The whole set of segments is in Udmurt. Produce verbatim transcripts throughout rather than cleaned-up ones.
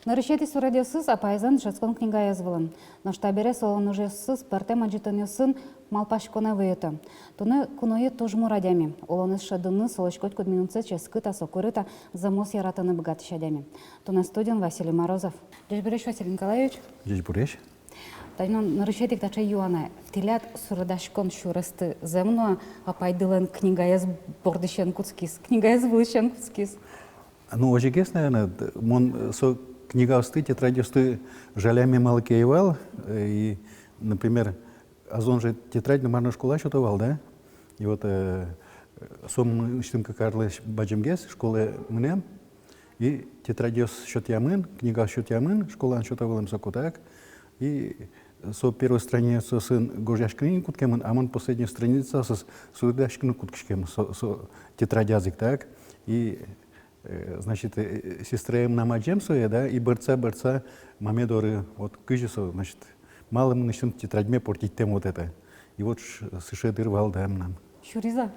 Нырысетӥ суредъёсыз апайзэн дышетскон книгаез вылын. Нош табере солэн ужъёсыз пӧртэм адӟытонъёсын малпаськонэ выйыто. Туннэ куное туж мур адями. Улонэз шӧдыны, солэсь котькуд минутсэ ческыт-а, со курыт-а, зэмос яратыны быгатӥсь адями. Туннэ студиын Василий Морозов. Ӟечбуресь, Василий Николаевич. Ӟечбуресь. Тани мынам нырысетӥ ик таӵе юан: тӥляд суредаськон сюресты зэм но апайдылэн книгаез бордысен кутскиз, книгаез вылысен кутскиз? Ну, озьыгес, наверное, д-, мон, э, со книгаосты, тетрадьёсты жаляме малы ке ӧй вал, э, и, например, Озьы же тетрадь но мар но школае сёто вал, да? И вот, э, со мынэсьтым кык арлэсь бадӟымгес, школае мынэм, и тетрадьёс сётъямын, книгаос сётъямын, школаын сёто вылэм соку, так. И со первой страницаосын гожъяськыны кутскемын, а мон последней страницаосыз суредаськыны кутскиськем со, со тетрадяз ик, так. И Э, значит, э, сестраем мынам адӟем сое, да, и бӧрдыса, бӧрдыса маме доры, вот кызьы со, значит, малы мынэсьтым тетрадьме портиттэм вот это. И вот ш-, сыӵе дыр вал, да, мынам. Сюриз-а?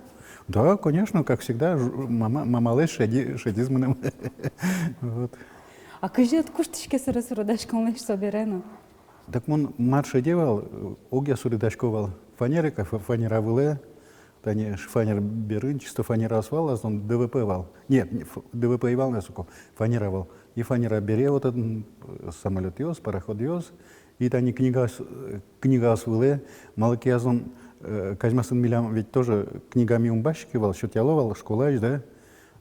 Да, конечно, как всегда, ж-, мама, мамалэсь шеди-, шедиз мыным. Вот. А кызьы ӧд куштӥське сыре суредаськонлэсь собере но? Так мон мар шеде вал, э, огъя суредасько вал. Фанера ке, фа-, фанера вылэ, тани ш-, фанера берын, чисто фанера ӧз вал, а со ДВП вал. Нет, не ф-, ДВП ӧй вал на соку, фанера вал. И фанера бере вот этот, м, самолётъёс, пароходъёс. И тани книгаос, э, книгаос вылэ, малы ке азьло, э, Казьмасын милям ведь тоже книгами ум басьтӥське вал, сётъяло вал школаысь, да.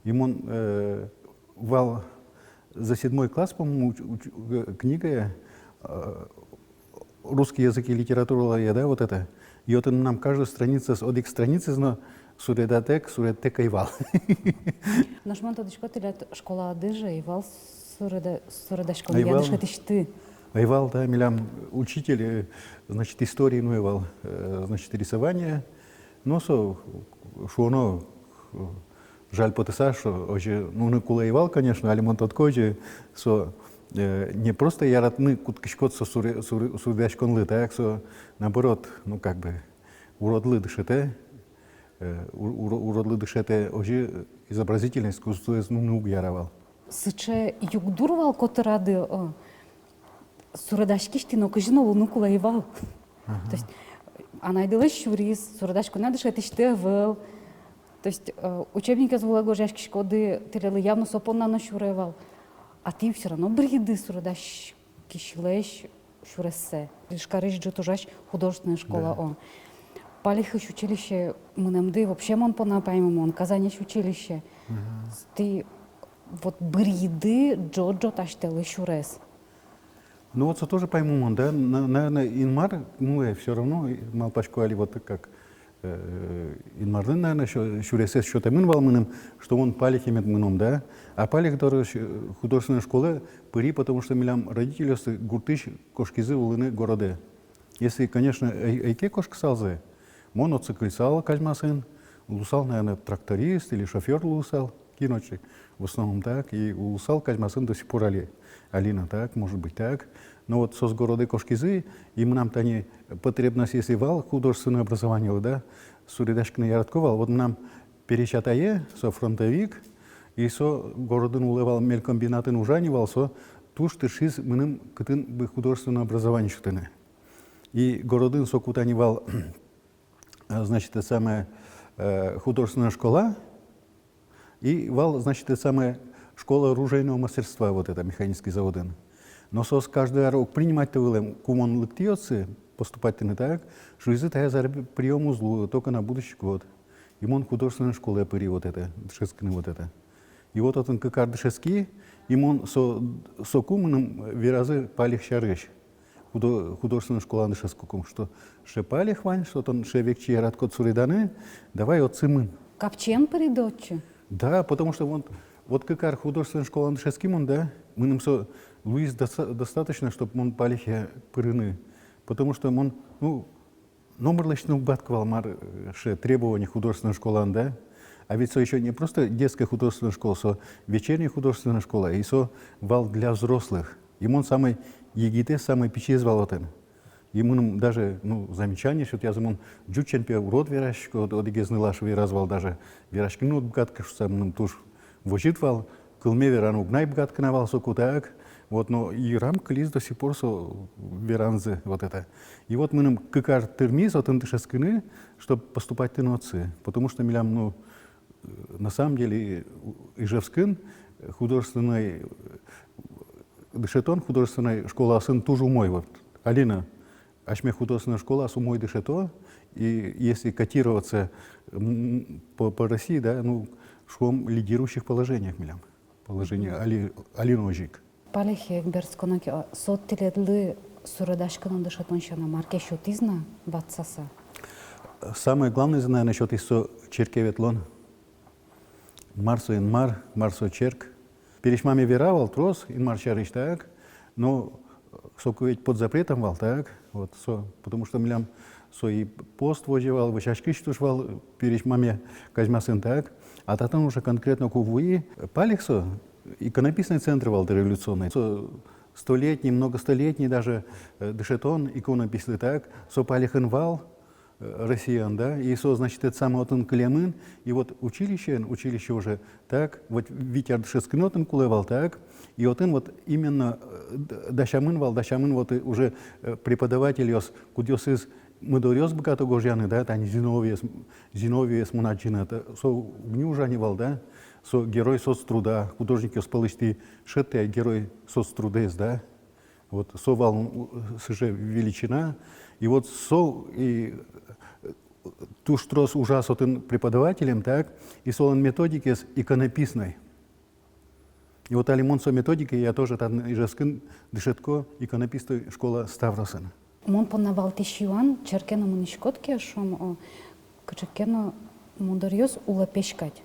И мон, э, вал за седьмой класс, по-моему, уч-, уч-, э, книгае, э, русский язык и литературалы, да, вот это. И отын мынам каждой страницаез, одӥг страницаез но суредатэк, суредтэк ӧй вал. Нош мон тодӥсько, тӥляд школады же ӧй вал суреда-, суредаськонъя дышетӥсьты. Ӧй вал, да, милям учитель, э, значит, истории, ну, ӧй вал, э, значит, рисование. Но со, шуоно, э, жаль потыса, что озьы нуны кулэ ӧй вал, конечно, али мон тодӥсько, озьы со, э, не просто яратыны кутскиськод со суре-, суре-, суредаськонлы, так, со, наоборот, ну, как бы, уродлы дышетэ, э, у-, уро-, уродлы дышетэ, озьы изобразительное искусствоез нуны уг яра вал. Сыӵе югдур вал котырады, о. Суредаськись тӥ нокызьы но луыны кулэ ӧй вал. Ага. То есть анайдылэсь сюриз, суредаськонэ дышетӥсьты ӧвӧл. То есть, э, учебникез вылэ гожъяськиськоды, тӥледлы явно со понна но сюре вал. А тӥ всё равно быръиды суредаськисьлэсь сюрессэ. Ижкарысь ӝыт ужась художественной школа, да, о. Палихысь училище мынэмды вообще мон понна паймымон, Казаньысь училище. Ага. Тӥ вот быръиды ӝо-ӝо асьтэлы сюрес. Ну вот со тоже паймымон, да, на-, наверное, Инмар, ну, э, всё равно, э, малпасько али вот как, э, Инмарлэн, наверное, сю-, сюресэз сётэмын вал мыным, что мон Палихе мед мыном, да. А Палих дорысь, э, художественной школае пыри, потому что милям родительёсты гуртысь кошкизы улыны городэ. Если, конечно, ӧй-, ӧй ке кошкысалзы, мон отчы кыльысал Казьмасын, луысал, наверное, тракторист или шофёр луысал. Кин отчы, в основном так, и улысал Казьмасын до сих пор али, али но так, может быть, так. Но вот соос городэ кошкизы, и мынам тани потребность если вал художественное образованиелы, да, суредаськыны яратӥсько вал, вот мынам пересь атае, со фронтовик, и со городын улэ вал, мелькомбинатын ужа ни вал, со туж тыршиз мыным кытын бы художественное образование сётыны. И городын соку тани вал, а, значит, это самое, э, художественная школа, и вал, значит, это самое, школа оружейного мастерства, вот это, механический заводын. Но соос каждый ар уг принимать-то вылэм, ку мон лыктӥ отчы поступать карыны, так, шуизы, таяз ар приём уз луы, только на будущий год. И мон художественной школае пыри вот это, дышетскыны вот это. И вот отын кык ар дышетски, и мон со-, соку мыным веразы Палих сярысь. Худо-, художественной школаын дышетскыкум, что сыӵе Палих вань, что тон сыӵе векчи яратӥськод суреданы, давай отчы мын. Капчиен пыриды отчы? Да, потому что вот, вот кык ар художественной школаын дышетски мон, да, мыным со луиз доста-, достаточно, чтоб мон Палихе пырыны. Потому что мон, ну, номыр лэсьтыны уг быгатӥськы вал, мар, э, сыӵе требование художественной школаын, да? А ведь со ещё не просто детская художественная школа, со вечерняя художественная школа, и со вал для взрослых. И мон самой Егитэз самой пичиез вал отын. И мыным даже, ну, замечание сётъязы: мон ӟучен, пе, урод верасько, одӥгез нылаш вераз вал, даже вераськыны уд быгатӥськы шуса, мыным туж возьыт вал, кылме вераны уг на быгатӥськы на вал соку, так. Вот, но и рам кылиз до сих пор со веранзы, вот это. И вот мыным кык ар тырмиз отын дышетскыны, чтоб поступать тыны отчы, потому что милям, ну, на самом деле, Ижевскын художественной, дышетон художественной школаосын туж умой, вот, али но асьме художественной школаос умой дышето, и если котироваться, м, по, по России, да, ну, шуом, лидирующих положениях милям. Положение али, али но озьы ик. Палехе ик берытсконо ке, а со тӥледлы суредаськон, дышетон сяна мар ке сётӥз на ватсаса? Самое главное, наверное, сётӥз со черке ветлон. Мар со Инмар, мар со черк. Пересьмаме вера вал трос Инмар сярысь, так, но соку ведь под запретом вал, так, вот со, потому что милям со и пост возе вал, вӧсяськись туж вал пересьмаме казьмасын, так. А татын уже конкретно ку вуи, Палех со иконописной центр вал дореволюционной. Со столетний, многостолетний даже, э, дышетон иконописьлы, так, со Палехын вал, э, Россиын, да, и со, значит, это самое отын кылемын, и вот училищеын, училище уже, так, вот вить ар дышетскыны отын кулэ вал, так, и отын вот именно, э, д-, дасямын вал, дасямын вот, э, уже, э, преподавательёс, кудъёсыз мудоръёс быгато гожъяны, да, тани Зиновьевез, Зиновьевез мон адӟи на, та, со уг ни ужа ни вал, да, со герой соцтруда, художникъёс пӧлысьтӥ шедьтэ герой соцтрудэз, да, вот со вал, м, сыӵе величина, и вот со, и, э, туж трос ужа со отын преподавателем, так, и солэн методикаез иконописной. И вот али мон со методикая тоже татын Ижевскын дышетско, иконописной школа Ставросын. Мон понна валтӥсь юан: черке но мынӥськод ке, шуом, о, кыӵе ке но мудоръёс улэ песь кадь,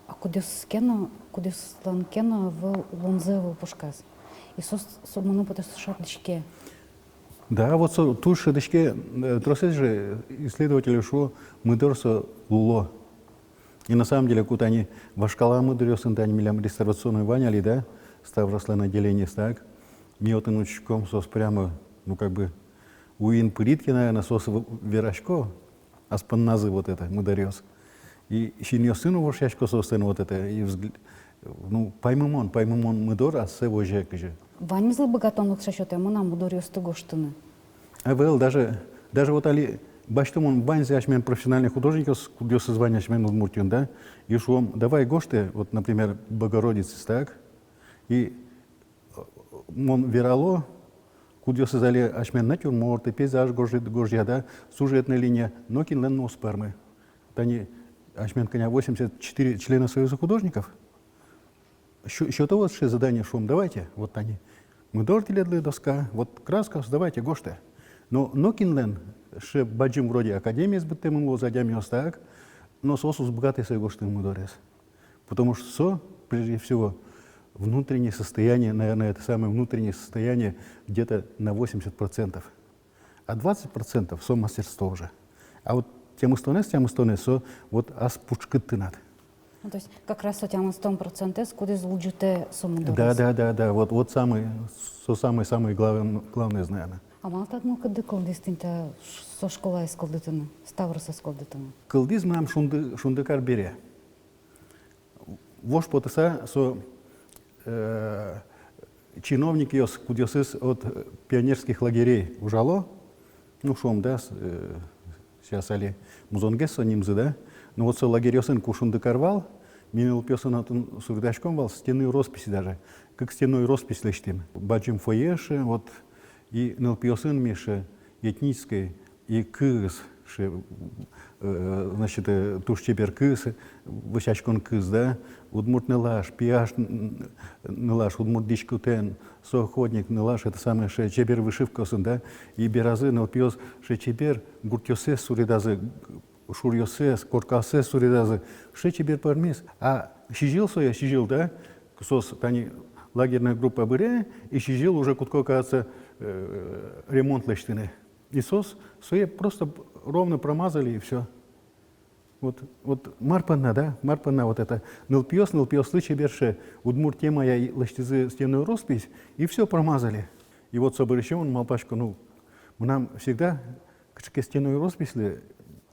а кудъёсыз ке но, кудъёслэн ке но ӧвӧл улонзы, ӧвӧл пушказ. И со, со мыным потэ, со шӧдӥське. Да, вот со туж шӧдӥське, э, тросэз же исследователь шуо, мудор со луло. И на самом деле, ку тани вашкала мудоръёсын, тани милям реставрационной вань али, да, Ставрослэн отделениез, так. Ми отын учком, соос прямо, ну, как бы, уин пырид ке, наверное, соос в-, верасько ас понназы вот это, мудоръёс. И синъёссы но вошъясько соослэн вот это, и взгля-, ну, паймымон, паймымон мудор ассэ возе кызьы. Ваньмызлы быгатонлык сётэ-а мон мудоръёсты гожтыны? Ӧвӧл, даже, даже вот али басьто мон ваньзэ асьмелэн профессиональной художникъёс, кудъёсыз вань асьмелэн Удмуртиын, да, и шуом, давай гожтэ, вот, например, Богородицаез, так, и, э, мон верало, кудъёсыз али асьмелэн натюрморт, пейзаж гожъя, гожъя, да, сюжетной линия, нокинлэн но уз пӧрмы. Тани асьмелэн кӧня восемьдесят четыре члена Союза художников. Сё-, сёто вот сыӵе задание, шуом, давайте, вот тани мудор тӥледлы доска, вот краскаос, давайте, гожтэ. Но нокинлэн, сыӵе бадӟым вроде академиез быдтэмын луоз адямиос, так, но соос уз быгатэ сое гожтыны, мудорез. Потому что со, прежде всего, внутреннее состояние, наверное, это самое внутреннее состояние где-то на восемьдесят процентов. А двадцать процентов со мастерство уже. А вот тямыстонэз, тямыстонэз со вот ас пушкыд тынад. Ну, то есть как раз со тямыстон процентэз, кудӥз улӟытэ со мудорез. Да, да, да, да. Вот, вот самый, со самый, самый главный, главный, наверное. А малы татын мылкыдды кылдӥз тӥни та ш-, со школаез кылдытыны, Ставросэз кылдытыны? Кылдӥз мынам шунды, шунды кар бере. Вож потыса со, э, чиновникъёс, кудъёсыз от, э, пионерских лагерей ужало, ну, шуом, да, с-, э, сейчас али музонгес со нимзы, да. Ну вот со лагерьёсын ку шунды кар вал, ми нылпиосын отын суредаськом вал, стенной роспись даже. Кык стенной роспись лэсьтӥм. Бадӟым фойе сыӵе, вот, и нылпиосын ми сыӵе этнической и кыыз, сыӵе, э, значит, э, туж чебер кыыз, вӧсяськон кыыз, да, удмурт нылаш, пияш н-, нылаш, удмурт дӥськутэн, со охотник нылаш, это самое, сыӵе чебер вышивкаосын, да, и беразы нылпиос сыӵе чебер гуртъёссэс суредазы, шуръёссэс, коркаоссэс суредазы, сыӵе чебер пӧрмиз. А сӥзьыл сое, сӥзьыл, да, соос тани лагерной группа быре, и сӥзьыл уже кутско, кажется, э, ремонт лэсьтыны. И соос сое просто ровно промазали, и всё. Вот, вот мар понна, да, мар понна вот это. Нылпиос, нылпиослы чебер сыӵе удмурт темая лэсьтӥзы стенной роспись, и всё, промазали. И вот собере ещё мон малпасько, ну, мынам всегда кыӵе ке стенной росписьлы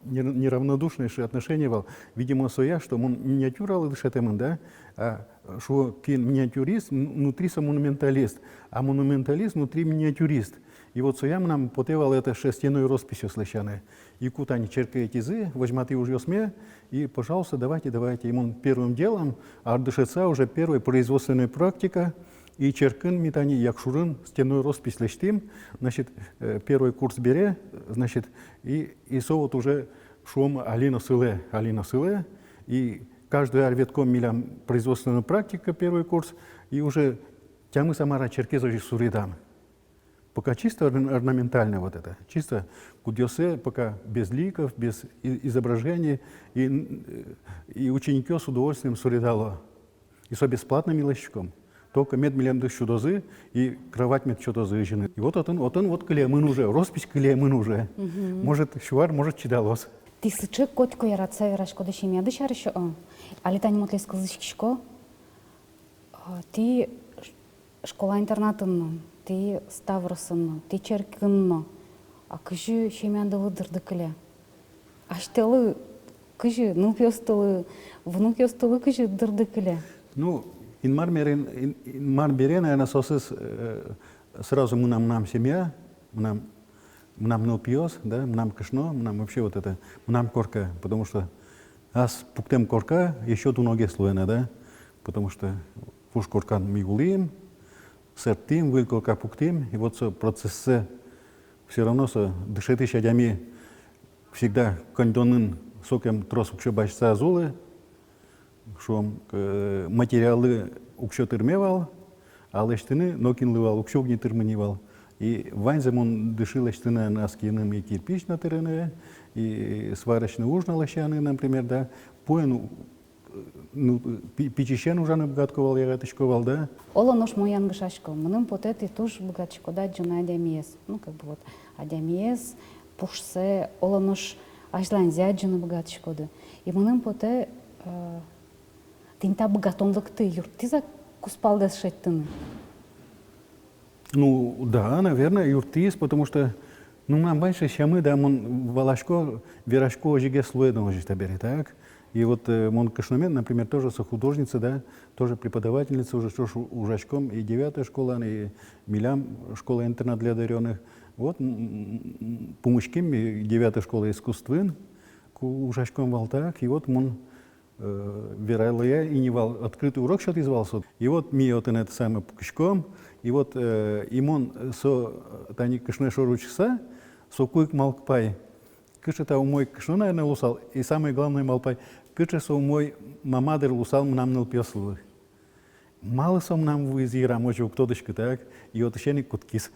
не-, неравнодушное же отношение вал. Видимо, соя, что мон миниатюралы дышетэмын, да, а шуо, кин миниатюрист, н-, внутри со монументалист, а монументалист внутри миниатюрист. И вот соя мынам потэ вал это же стенной росписьёс лэсьтыны. И ку тани черке ӧтизы, возьматӥ ужъёсме, и, пожалуйста, давайте, давайте. И мон первым делом, ар дышетса, уже первой производственной практика, и черкын ми тани Якшурын стенной роспись лэсьтӥм, значит, э, первой курс бере, значит, и, и со вот уже, шуом, али но сылэ, али но сылэ, и каждый ар ветлӥськом милям производственной практика первой курс, и уже тямыс-а, мар-а черкез озьы суредам. Пока чисто орн-, орнаментально вот это, чисто кудъёссэ пока без ликов, без и-, изображений, и, н-, и ученикъёс с удовольствием суредало. И со бесплатно ми лэсьтӥськом. Только мед милемды сюдозы, и кровать мед сётозы озьы ини. И вот отын, отын вот кылемын уже, роспись кылемын уже. Мгм. Может, сю ар, может, чидалоз. Тӥ сыӵе котьку яратыса вераськоды семьяды сярысь, о? Али тани мон тӥледыз кылзӥськисько. А, тӥ ш-, школа-интернатын но, тӥ Ставросын но, тӥ черкын но. А кызьы семьядылы дырды кыле? Асьтэлы кызьы, нылпиостылы, внукъёстылы кызьы дырды кыле? Ну, Инмар берен, Ин-, Инмар берен, наверное, соосыз, э, сразу мынам, мынам семья, мынам, мынам нылпиос, да, мынам кышно, мынам вообще вот это, мынам корка, потому что ас пуктэм корка ещё дуногес луэ на, да, потому что вуж коркан ми улӥм, сэрттӥм, выль корка пуктӥм, и вот со процессэ всё равно со дышетӥсь адями всегда коньдонын сокем трос уксё басьтыса ӧз улы, шуом, э, материаллы уксё тырме вал, а лэсьтыны нокинлы вал, уксё уг ни тырмы ни вал. И ваньзэ мон дышы лэсьтыны ас киыным: и кирпич но тырыны, и сварочный уж но лэсьтыны, например, да, пуэн у-, ну, пи-, пичиысен ужаны быгатӥсько вал, яратӥсько вал, да. Оло нош мон янгышасько, мыным потэ, тӥ туж быгатӥськоды адӟыны адямиез. Ну, как бы вот, адямиез, пушсэ, оло нош азьланьзэ адӟыны быгатӥськоды. И мыным потэ, э, тӥни та быгатонлыкты юрттӥз-а кузпалдэс шедьтыны? Ну, да, наверное, юрттӥз, потому что, ну, мынам вань сыӵе сямы, да, мон валасько, верасько, озьыгес луэ но озьы табере, так? И вот, э, мон кышномет, например, тоже со художница, да, тоже преподавательница, уже ӵош у-, ужаськом и девятой школаын, и милям школа-интернат для одарённых. Вот, м, м, м, пумиським ми девятой школа искусствын, ку ужаськом вал, так, и вот мон, э, вералэ ини вал, открытый урок сётӥз вал со. И вот ми отын это самое пукиськом, и вот, э, и мон, э, со, э, тани кышное шоры учкыса, соку ик малпай, кыӵе та умой кышно, наверное, луысал, и самое главное, малпай, кыӵе со умой мама, дыр, луысал мынам нылпиослы. Малы со мынам вуиз йырам, озьы уг тодӥськы, так, и отысен ик кутскиз.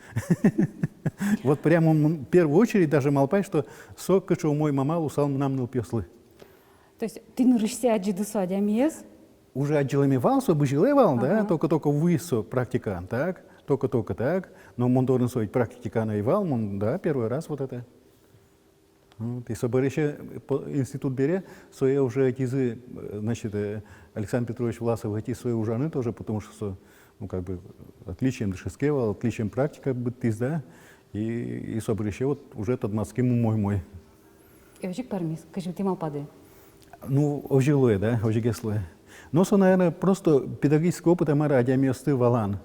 Вот прямо м-, в первую очередь даже малпай, что со кыӵе умой мама луысал мынам нылпиослы. То есть тӥ нырысьсэ адӟиды со адямиез? Уже адӟылэме вал со, бызьылэ вал, да, ага, только-только вуиз со практикаын, так, только-только, так, но мон дорын со ведь практикаын ӧй вал, мон, да, первый раз вот это. Вот, и собере ещё по-, институт бере, сое уже ӧтизы, э, значит, э, Александр Петрович Власов ӧтиз сое ужаны тоже, потому что со, ну, как бы, отличиен дышетске вал, отличиен практика быдтӥз, да, и, и собере ещё вот уже тодматским умой-умой. И озьы ик пӧрмиз, кызьы тӥ малпады? Ну, озьы луэ, да, озьыгес луэ. Но со, наверное, просто педагогический опыт, а мар, адямиосты валан.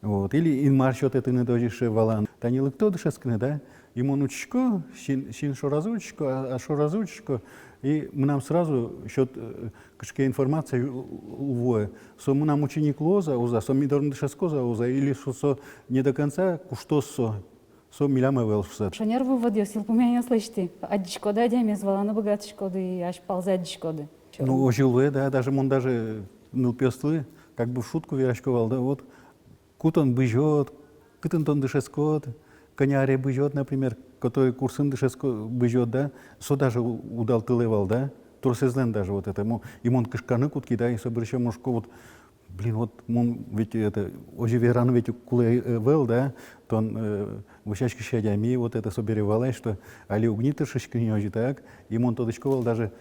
Вот. Или Инмар сётэ тыныд озьы сыӵе валан. Тани лыкто дышетскыны, да? И мон учкисько, син, син шоразы учкисько, а, а шоразы учкисько. И мынам сразу сёт, э, кыӵе ке информация у-, у-, вуэ. Со мынам ученик луоз-а, уз-а, со ми дорын дышетскоз-а, уз-а, или со, со не до конца куштоз со, со милям ӧвӧл шуса. Шонер выводъёс, йылпумъянъёс лэсьтӥ. Адӟиськоды адямиез, валаны быгатӥськоды, и азьпалзэ адӟиськоды. Ну, озьы луэ, да, даже мон даже нылпиослы как бы в шутку верасько вал, да, вот, ку тон бызёд, кытын тон дышетскод, кӧня аре бызёд, например, который курсын дышетско-, бызёд, да, со даже у-, удалтылэ вал, да, тросэзлэн даже вот это, мо-, и мон кышканы кутски, да, и собере ещё мон шуисько, вот, блин, вот мон ведь это, озьы вераны ведь кулэ, э, ӧвӧл, да, тон, э, вӧсяськись адями, вот это собере валай, что али уг ни тыршиськы ни озьы, так, и мон тодӥсько вал даже,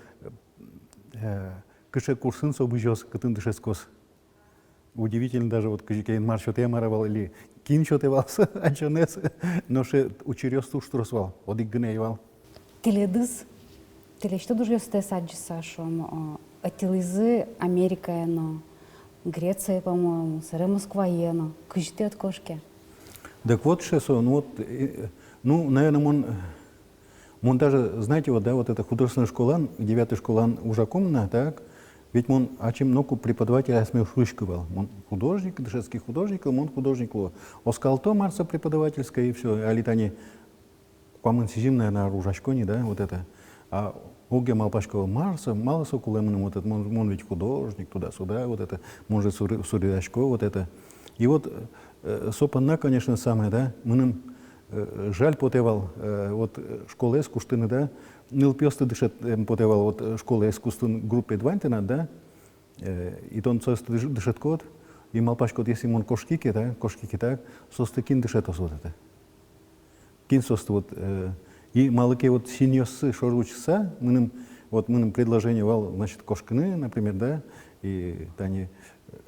э, кыӵе курсын со бызёз, кытын дышетскоз. Удивительно даже, вот кызьы ке Инмар сётэ-а, мар-а вал, или Кин сётэ вал со адӟонэз, нош учыръёс туж трос вал, одӥг гинэ ӧй вал. Тӥледыз, тӥлесьтыд ужъёстэс адӟыса, шуом, о, ӧтилӥзы Америкае но, Грецие, по-моему, собере Москвае но. Кызьы тӥ ӧд кошке? Так вот, шуэ со, ну вот, э, ну, наверное, мон, мон даже, знаете, вот, да, вот это художественной школаын, девятой школаын ужакум на, так, ведь мон ачим ноку преподаватель асме уг шуиськы вал. Мон художник, дышетски художник, мон художник луо. Оскалто, мар со преподавательское, и всё. Али тани куамын сизьым, наверное, ар ужасько ни, да, вот это. А уг-а малпасько, мар со, малы со кулэ мыным, вот это, мон, мон ведь художник, туда-сюда, вот это, мон же суре-, суредасько, вот это. И вот, э, со понна, конечно, самое, да, мыным, э, жаль потэ вал, э, вот, э, школаез куштыны, да, нылпиосты дышет-, эм, потэ вал, вот, э, школаез куштыны, группаед вань тынад, да, э, и тон соосты дыш-, дышетӥськод, и малпаськод, если мон кошки ке, да, кошки ке, так, соосты кин дышетоз, вот это. Кин соосты вот, э, и малы ке вот синъёссы шоры учкыса, мыным, вот мыным предложение вал, значит, кошкыны, например, да, и тани,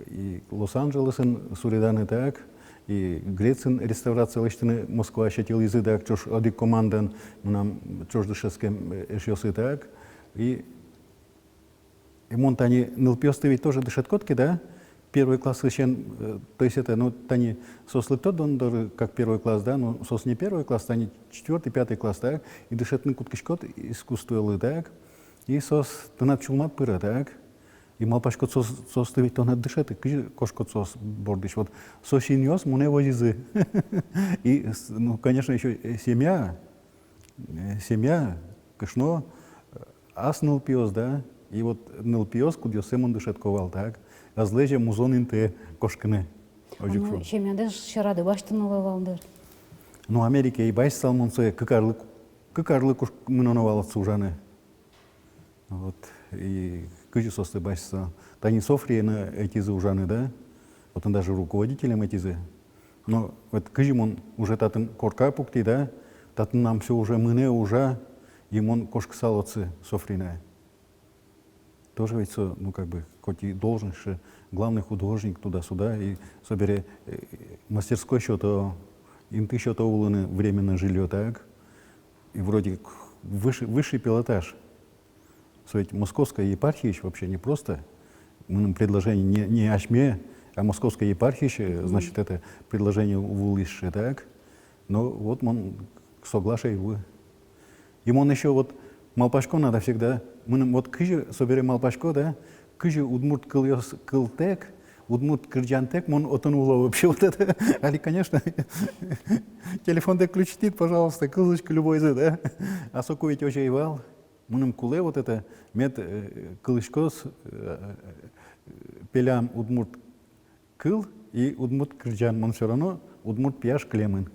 и Лос-Анджелесын суреданы, так, и Грециын реставрация лэсьтыны Москваысь ӧтилӥзы, так, ӵош одӥг командаен, мынам ӵош дышетскем, э, эшъёсы, так, и И мон тани нылпиосты ведь тоже дышетӥсько ке, да, первой классысен, э, то есть это, ну, тани соос лыкто тон доры как первой класс, да, ну, соос не первой класс, тани четвёртый, пятый класс, так, и дышетыны кутскиськод искусстволы, так, и соос тынад сюлмад пыро, так, и малпаськод, соос, соосты ведь тон ӧд дышеты, кызьы кошкод соос бордысь, вот, со синъёс монэ возизы. И, с-, ну, конечно, ещё, э, семья, э, семья, кышно, э, ас нылпиос, да, и вот нылпиос, кудъёссэ мон дышетӥсько вал, так, ӧз лэзё музон интые кошкыны. Озьы ик шуо. Семьядэс сьӧрады басьтыны луэ вал, дыр. Ну, Америкае басьтысал мон сое, кык арлы, кык арлы куш-, мыноно вал отсы ужаны. Вот, и кызьы соосты басьтыса. Тани Софриен ӧтизы ужаны, да? Отын даже руководителем ӧтизы. Но вот кызьы мон уже татын корка пуктӥ, да? Татын мынам всё уже мынэ, ужа, и мон кошкысал отсы Софриен. Тоже ведь со, ну, как бы, хоть и должность, главный художник туда-сюда, и собере, э, мастерской сёто, инты сёто улыны временное жильё, так? И вроде к-, высший, высший пилотаж. Со ведь Московской епархиысь вообще не просто. Мыным предложение не, не асьме, а Московской епархиысь, э, значит, это предложение вуылӥз, так? Но вот мон соглаш ӧй вуы. И мон ещё вот малпасько надо всегда, мыным вот кызьы собере малпасько, да, кызьы удмурт кылъёс кылтэк, удмурт кырӟантэк мон отын уло вообще вот это. Али, конечно, телефонды включить ит, пожалуйста, кылзӥськы любойзэ, да. А соку ведь озьы ӧй вал. Мыным кулэ вот это, мед, э, кылӥськоз, э, пелям удмурт кыл и удмурт кырӟан, мон всё равно удмурт пияш кылемын.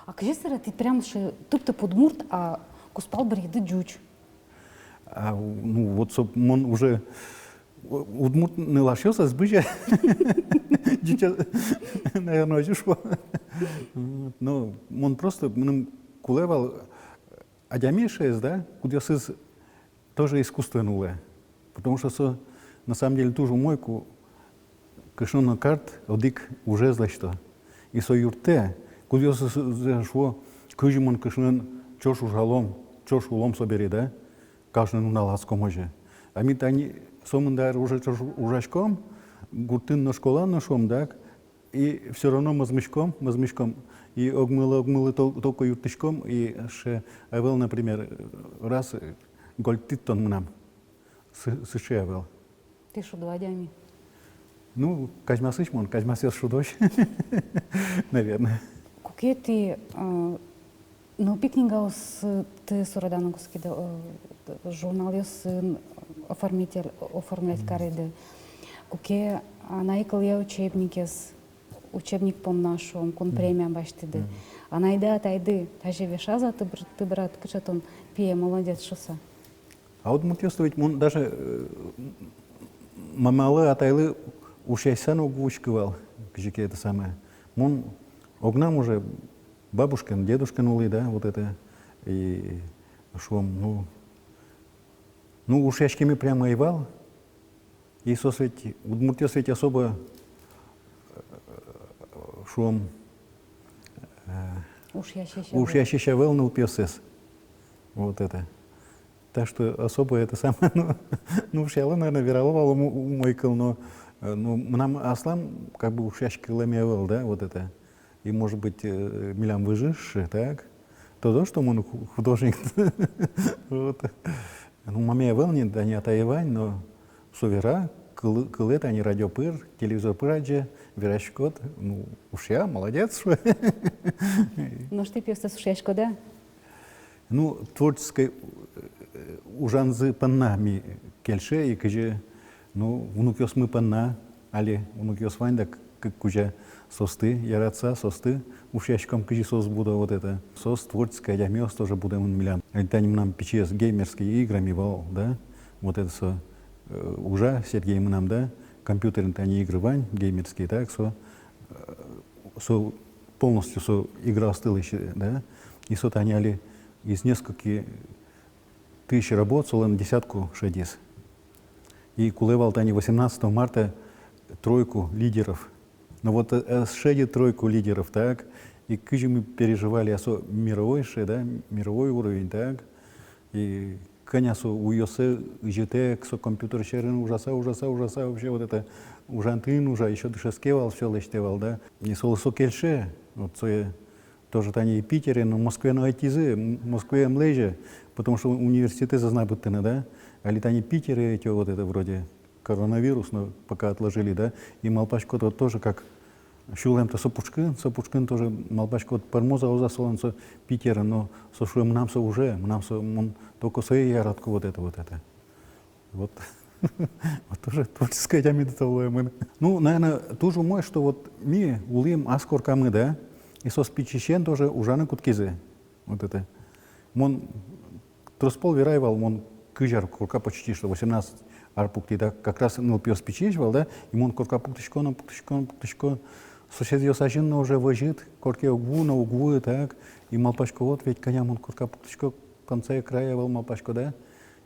А кызьы собере тӥ прям сыӵе тып-тып удмурт, а кузпал быръиды ӟуч? А, ну, вот со, мон уже у-, удмурт нылашъёс ӧз бызе. Ӟучъёс, наверное, озьы шуо. Вот, но мон просто, мыным кулэ вал адямиез, да, кудъёсыз тоже искусствоен улэ. Потому что со, на самом деле, туж умой, ку кышно но карт одӥг ужез лэсьто. И со юрттэ, кудъёсыз шуо, кызьы мон кышноен ӵош ужалом, ӵош улом собере, да, каждый нунал адском озьы. А ми тани сомында ар уже ӵош ужаськом, гуртын но, школаын но, шуом, да, и всё равно мӧзмиськом, мӧзмиськом. И огмылы, огмылы тол-, только юрттӥськом, и сыӵе ӧвӧл, например, раз, э, гольтӥд тон мынам. Сы-, сыӵе ӧвӧл. Тӥ шудо адями. Ну, казьмасысь мон, казьмасъёс шудозь, наверное. Куке тӥ, э, нылпи книгаосты суреданы кутскиды, э, журналъёсын оформитель, оформлять кариды. Куке анай кылъя учебникез, учебник понна, шуом, кун премия басьтӥды. Анайды, атайды тазьы вешаз-а, тыбыр-, тыбырад, кыӵе тон пие, молодец шуса? А удмуртъёсты ведь мон даже, э, мамалы, атайлы ушъяськыса но уг вуиськы вал, кызьы ке это самое. Мон огнам уже бабушкаен, дедушкаен улӥ, да, вот это, и шуом, ну, ну, ушъяськеме прямо ӧй вал. И соос ведь, удмуртъёс ведь особо, э, шуом, Ушъясесь ӧвӧл. Ушъясесь ӧвӧл нылпиоссэс. Вот это. Так что особо это самое, ну, ну, ушъяло, наверное, верало вал умой кыл, но, э, ну, мынам аслам как бы ушъяськылэме ӧвӧл, да, вот это. И, может быть, э, милям выжыысь, так? Тодо, что мон ху-, художник. Вот. Ну, мамае ӧвӧл ни, да, ни атае вань, но со вера, кыл-, кылэ тани радио пыр, телевизор пыр адӟе, вераськод, ну, ушъя, молодец, шуэ. Нош тӥ пиоссэс ушъяськоды-а? Ну, творческой, э, ужанзы понна ми кельше, и кызьы, ну, внукъёсмы понна, али внукъёс вань, да, к-, к-, кузя соосты яратыса, соосты ушъяськом, кызьы соос будо, вот это. Соос творческой адямиос тоже будэмын милям. Али тани мынам пичиез геймерские играми вал, да, вот это со, э, ужа Сергей мынам, да, компьютерын тани игры вань, геймерские, так, со, э, со полностью со играосты лэсьтэ, да, и со тани али из нескольких тысяч работ солэн десятку шедиз. И кулэ вал тани восемнадцатого марта тройку лидеров. Но вот, э, э, шеди тройку лидеров, так, и кызьы мы переживали, а со мировой ше, да, мировой уровень, так, и кӧня со уйёссэ изьытэк, со компьютер сьӧрын ужаса, ужаса, ужаса, вообще вот это ужан тӥни ужа, ещё дышетске вал, всё лэсьтэ вал, да. И солы со кельше, вот сое тоже тани Питере, но Москвае но ӧтизы, м-, Москвае ӧм лэзе, потому что университетэз ӧз на быдтыны, да. Али тани Питере ӧтё, вот это вроде коронавирус, но пока отложили, да. И малпаськод, вот тоже как сюлэм-то со пушкын, со пушкын тоже малпаськод, пӧрмоз-а, уз-а солэн со Питерын, но со шуэ, мынам со уже, мынам со, мон только сое яратӥсько, вот это, вот это. Вот. Вот тоже творческой адями тӥ луэмын. Ну, наверное, туж умой, что вот ми улӥм ас коркамы, да, и соос пичиысен тоже ужаны кутскизы. Вот это. Мон трос пол верай вал, мон кызь ар корка почти что, восемнадцать ар пуктӥ, да, как раз нылпиос пичиесь вал, да, и мон корка пуктӥсько но, пуктӥсько но, пуктӥсько. Соседъёс азьын но уже возьыт, корке уг вуы но, уг вуы, так, и малпасько, вот ведь кӧня мон корка пуктӥсько, конца и края ӧвӧл, малпасько, да.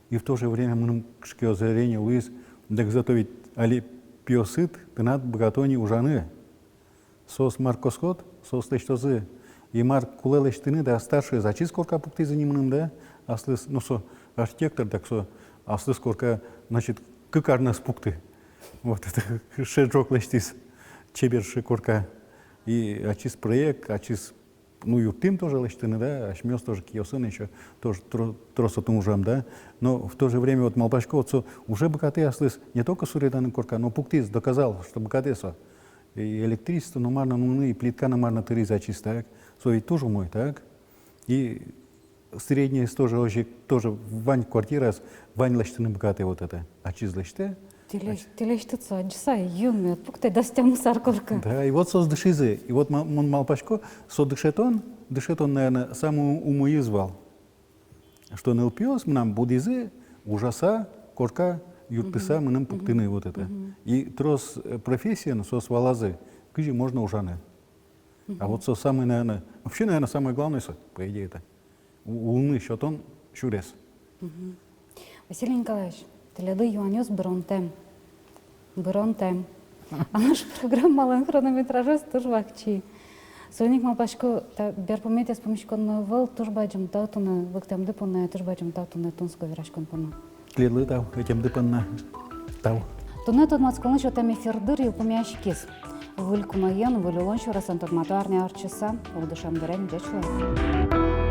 И в то же время мыным кыӵе ке озарение луиз, дак зато ведь али пиосыд тынад быгато ни ужаны. Соос мар кошкод, соос лэсьтозы. И мар кулэ лэсьтыны, да, старший ачиз корка пуктӥз ини мыным, да, аслыз, ну, со архитектор, дак со аслыз корка, значит, кык ар но ӧз пукты. Вот это ше ӝог лэсьтӥз, чебер ше корка. И ачиз проект, ачиз ну, юрттӥм тоже лэсьтыны, да, асьмеос тоже киосын ещё тоже тро-, трос отын ужам, да. Но в то же время вот малпасько, вот со уже быгатэ аслыз не только суреданы корка, но пуктӥз, доказал, что быгатэ со. И электричество но мар но нуны, и плитка но мар но тыриз ачиз, так. Со ведь туж умой, так. И средней тоже, озьы тоже вань квартираез, вань лэсьтыны быгатэ вот это. Ачиз лэсьтэ. Тӥлесь-, тӥлесьтыд со адӟыса, юнме пуктэ дас тямыс ар корка. Да, и вот соос дышизы. И вот ма-, мон малпасько, со дышетон, дышетон, наверное, самой умоез вал. Что нылпиос мынам будӥзы, ужаса, корка юрттыса мыным пуктыны вот это. И трос, э, профессиен соос валазы, кызьы можно ужаны. А вот со самый, наверное, вообще, наверное, самое главное со, по идее, это у-, улыны сётон сюрес. Василий Николаевич, тӥледлы юанъёс быронтэм. Быронтэм. А нош программалэн хронометражез туж вакчи. Соин ик малпасько, та берпуметӥез пумиськон но ӧвӧл, туж бадӟым тау туннэ лыктэмды понна, туж бадӟым тау туннэ тунсыко вераськон понна. Тӥледлы тау ӧтемды понна. Тау. Туннэ тодматсконлы сётэм эфир дыр йылпумъяськиз. Выль куноен, выль улон сюресэн тодмато арня ортчыса. Уг дышем дырен, ӟеч луэ.